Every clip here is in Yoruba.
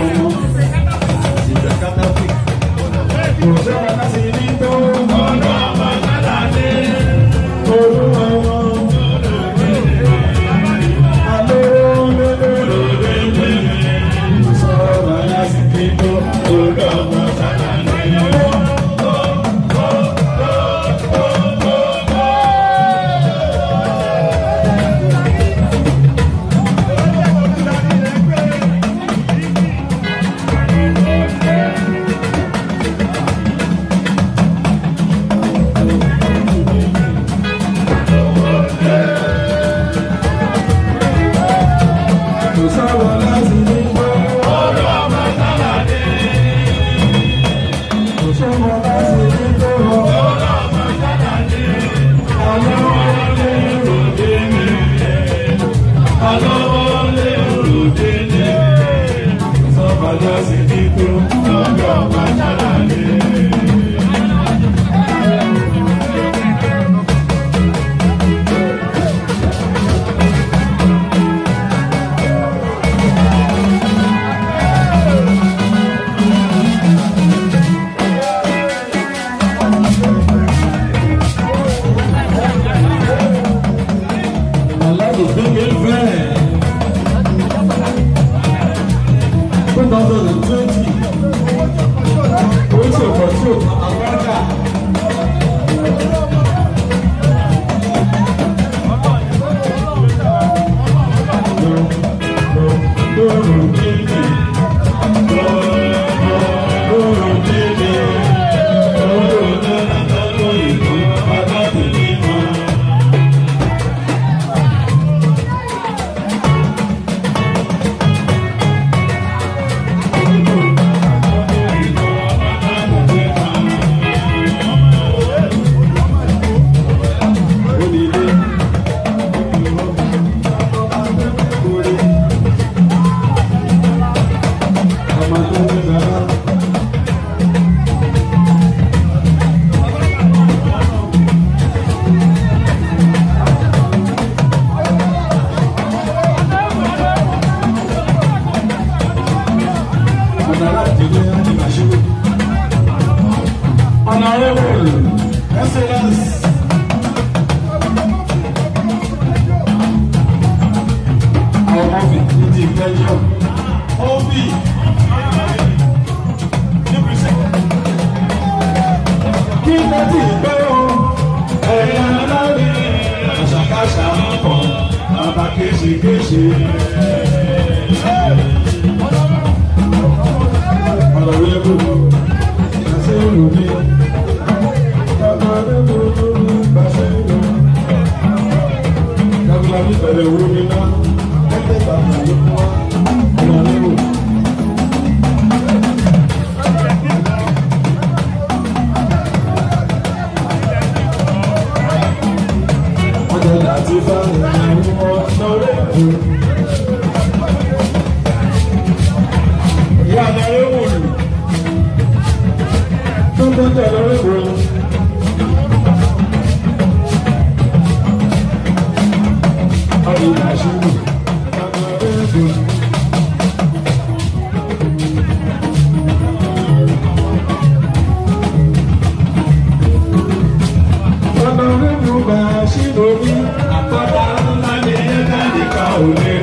Olúọmọ ìgbà kátàpì. Kò sọ́ba láti ní tó ọlọ́mọ sálàdé. Olúọmọ alówó lélẹ̀. Kò sọ́ba láti ní tó ọlọ́mọ sálàdé. Kò sọ́ba láti ní tó ọlọ́mọ sálàdé. Kò sọ́ba láti ní tó ọlọ́mọ sálàdé. Alówó lérò délé. Alówó lérò délé. Kò sọ́ba láti ní tó ọlọ́mọ sálàdé. Aláàbò gbẹ́gbẹ́ fẹ́. 2020. Oríṣi ọ̀pọ̀ tí ò Amẹ́ríkà. Lóòrùn dídì. Lóòrùn dídì. Lóòrùn náà lọ́dún ìlú aláàbò mímọ́. Honorable Excellence Àwọn ọmọ mi ti Belgium. Obi kí ló ti gbé o? Ẹ̀yà aláwí àṣàkáṣà ń bọ̀, bàbá kéṣekéṣe. Honorable Bàṣírù mi. Honorable Bàṣírù. Kábílà mi bẹ̀rẹ̀ owó mi ná. Ẹgbẹ́ bàbá ló mú wá. Honorable. Ọjọ́ láti bá ìrìn Honorable. Ìyá Honorable. Tó ń tọ́jú Honorable. Ọdún Bàṣírù. Honorable. Honorable Bàṣírù mi. Àpáta ńlá ni ẹ̀ka nìkan ò lè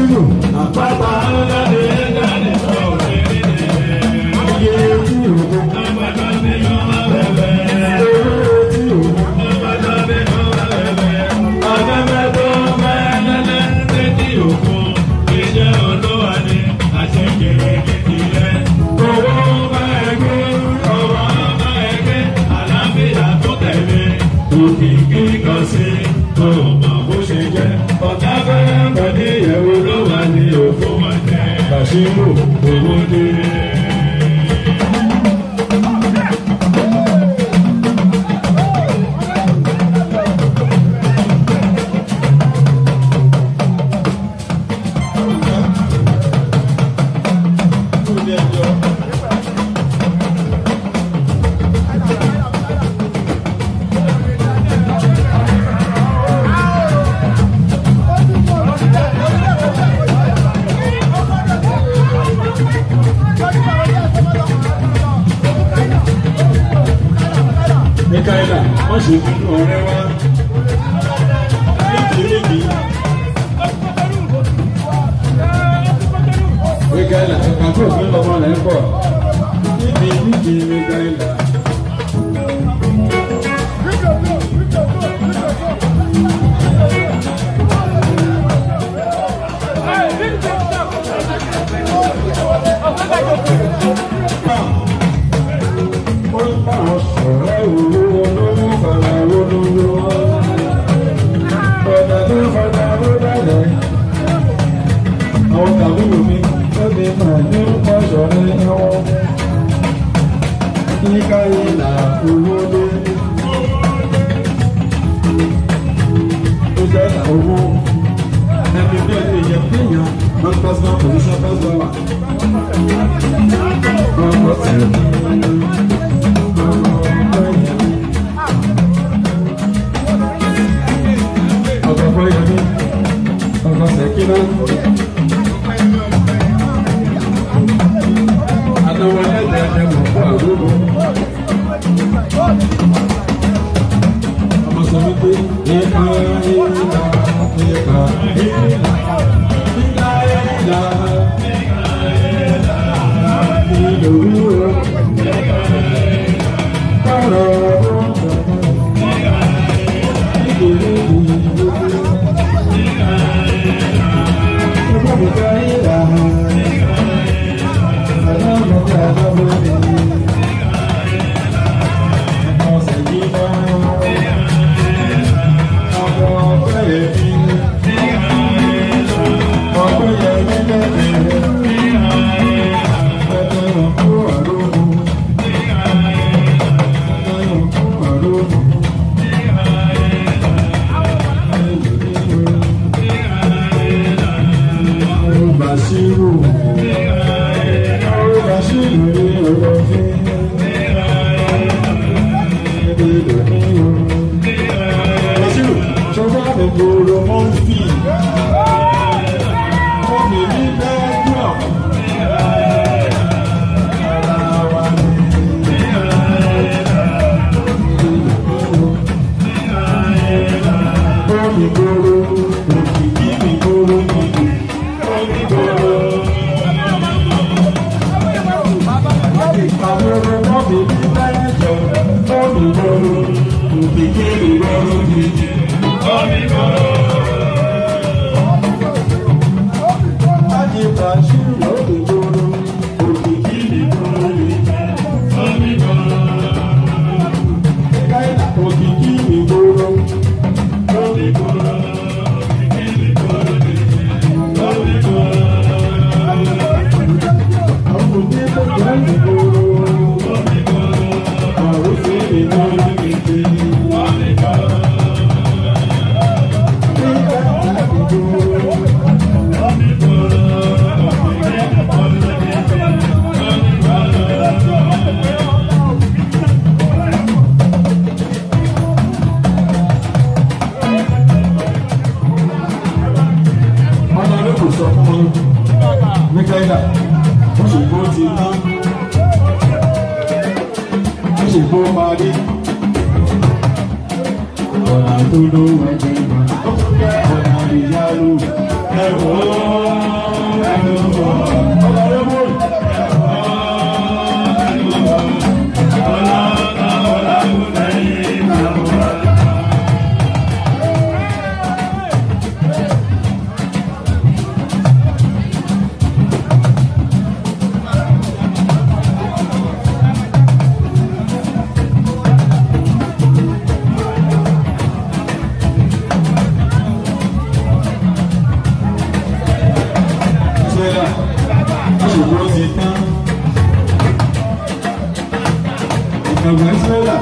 Bàṣírù àpáta ńlá ní iye tí òkun. Owó tí òkun. Òkìkí kan sí ọmọ bó ṣe jẹ́ ọ̀tá fẹ́ràn pẹ̀lú ìyẹ̀wò ló wà ní òfò wà jẹ́ Bàṣírù owó dé. Mikaela wọ́n ṣe bínú ọ̀rẹ́ wa lékèélékèé. Mikaela ẹ̀ka tó òfin lọ́mọ rẹ̀ ń bọ̀ níbi níbi Mikaela. Ó ń bá wọn sọ̀rọ̀ òru olówó fara olówó. Ọ̀nà tó fara ó dálẹ̀. Àwọn tàbúrò mi ó lè mà ní pọ̀ṣọ̀ ní ẹ̀wọ̀n. Kíká ìlà owó dé. Ó jẹ́ owó. Ẹni bí ẹni èèyàn kéèyàn non personal position personal. Ọkọ̀ tẹ̀lé. Ọkọ̀ fọyọmí, ọkọ̀ sẹ̀kínà. Àtàwọn ẹlẹ́dẹ̀ẹ́ ẹ̀mọ̀ fún àgbógbó. Ọmọ sọ wípé ìka ìlà ìka ìlà ìka ìlà ìlòwúrọ̀ kọ̀rọ̀ Basiru, Basiru ni ọ̀rọ̀ fún. Basiru, ṣọfà mi gbòòrò mọ́ ń fi. Wọ́n mi ní bẹ́ẹ̀ gbọ́. Ara wa ni. Omi gbòòrò, òkìkí mi gbòòrò nìyí. Omi gbòòrò. Àwọn ọmọ mi ní bẹ́ẹ̀ jọ. Omi gbòòrò, òkìkí mi gbòòrò nìyí. Omi gbòòrò. Láti Basiru omi gbòòrò, òkìkí mi gbòòrò nìyí. Omi gbòòrò. Òkìkí mi gbòòrò. Omi gbòòrò. Òkìkí mi gbòòrò nìyí. Omi gbòòrò. Àwọn òbí tó jẹ́ mi gbòòrò. Omi gbòòrò. Àwọn òbí mi gbòòrò nìyí. Omi gbòòrò. Omi gbòòrò. Òkìkí mi gbòòrò nìyí. Omi gbòòrò. Ọ̀nà ló kò sọ fún wọn. Mikaela, ó ṣe bó ti tán. Ó ṣe bó parí. Ọ̀nà tó ló ẹgbẹ́ ìgbà. Ọ̀nà ìyálò ẹ̀wọ̀. Àṣùkò ti tán. Ìkàwé tírélà.